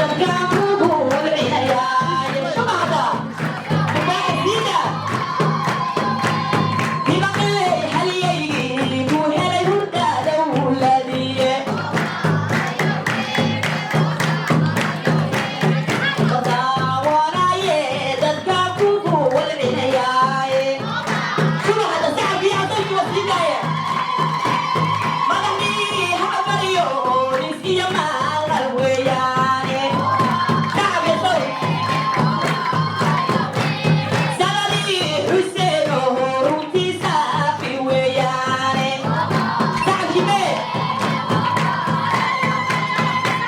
Dadkaan kugu walcinayaaye. Shumacda mubaaxisiida hibaqiley haliyaygii ku helay hurdaada wuladiye. Daawanaaye, dadkaan kugu walcinayaaye. Shumacda sacabkii casaykii wasiidaaye. Madaxdii habariyo isiyo maalal weeyaane. Shacab yasow sanadii Xuseeno runtii saafi weeyaane. Shacabkii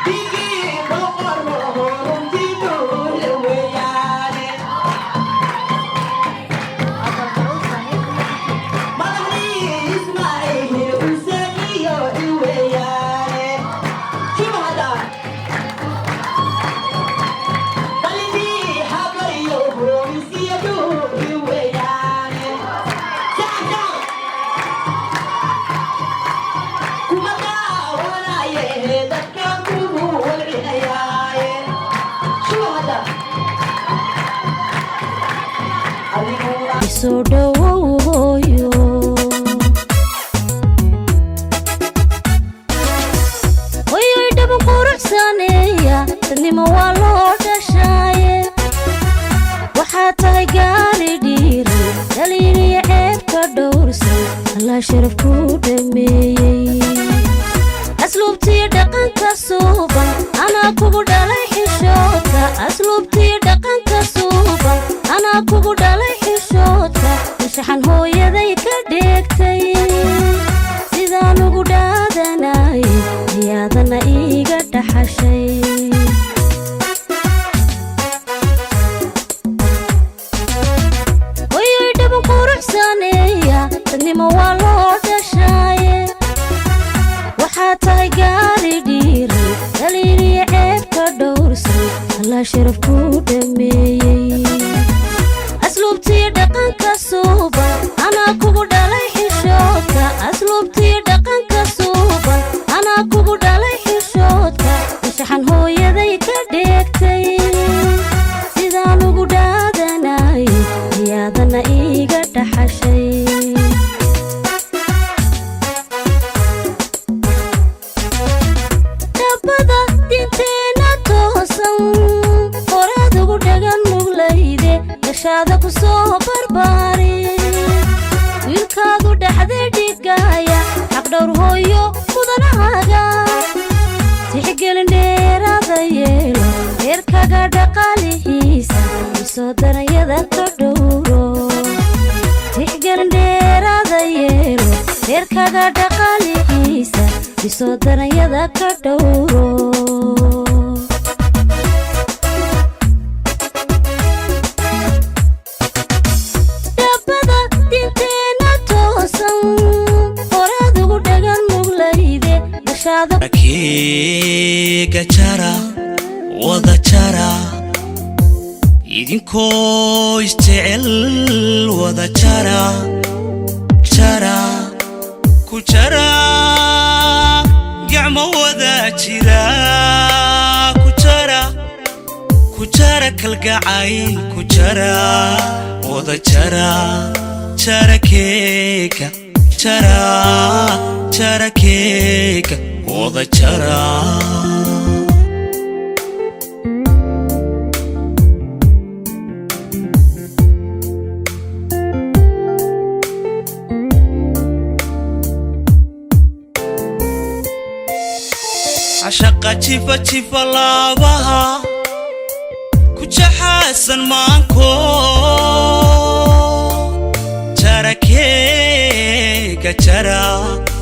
bigii boqoro runtii duule weeyaane. Madaxdii Ismaaciil Xuseen iyo iweeyaane. Jumhada qalidii habariyo hoomisiyo dhuuhi weeyaane. Shacab, shacab kuma daawanaaye, dadkaan kugu walcinayaaye. Shuhada adiguna. Soo dhowow hooyo. Hooyoy, dhaban quruxsaneeya, dadnimo waa loo dhashaaye. Waxaa tahay gaari dhiiran, dhaliiliya ceebka dhowrsan, Allaa sharaf kuu dhameeyey. Asluubtiyo dhaqanka suuban anaa kugu dhalay xishoodka. Asluubtiyo dhaqanka suuban anaa kugu dhalay xishoodka. Anshaxan hooyaday ka dheegtay sidaan ugu dhaadanay ayaadana iiga dhaxashay. Hoyoy, dhaban quruxsaneeya, dadnimo waa loo dhashaaye. Waxaa tahay gaari dhiiran, dhaliiliya ceebka dhowrsan, Allaa sharaf kuu dhameeyey. Asluubtiyo dhaqanka suuban anaa kugu dhalay xishoodka. Asluubtiyo dhaqanka suuban anaa kugu dhalay xishoodka. Anshaxan hooyaday ka dheegtay sidaan ugu dhaadanay ayaadana iiga dhaxashay. Dhabbada dinteena toosan horaad ugu dhagan nuglayde, gashaada ku soo barbaari. Wiilkaadu dhexda dhigaya xaqdhowr hooyo mudanahaaga. Tixgelin dheeraada yeelo reerkaga dhaqaalihiisa, isoo daranyada ka dhowro. Tixgelin dheeraada yeelo reerkaga dhaqaalihiisa, isoo daranyada ka dhowro. Dhabbada dinteena toosan horaad ugu dhagan nuglayde, gashaada. Keega jara, wada jara, idinkoo isjecel wada jara, jara ku jara, gacmo wada jira ku jara, ku jara kalgacayl ku jara, wada jara, jara keega, jara, jara keega, wada jara. Cashaqa jifa jifa laabaha ku jaxaasan maanko, jara keega jara.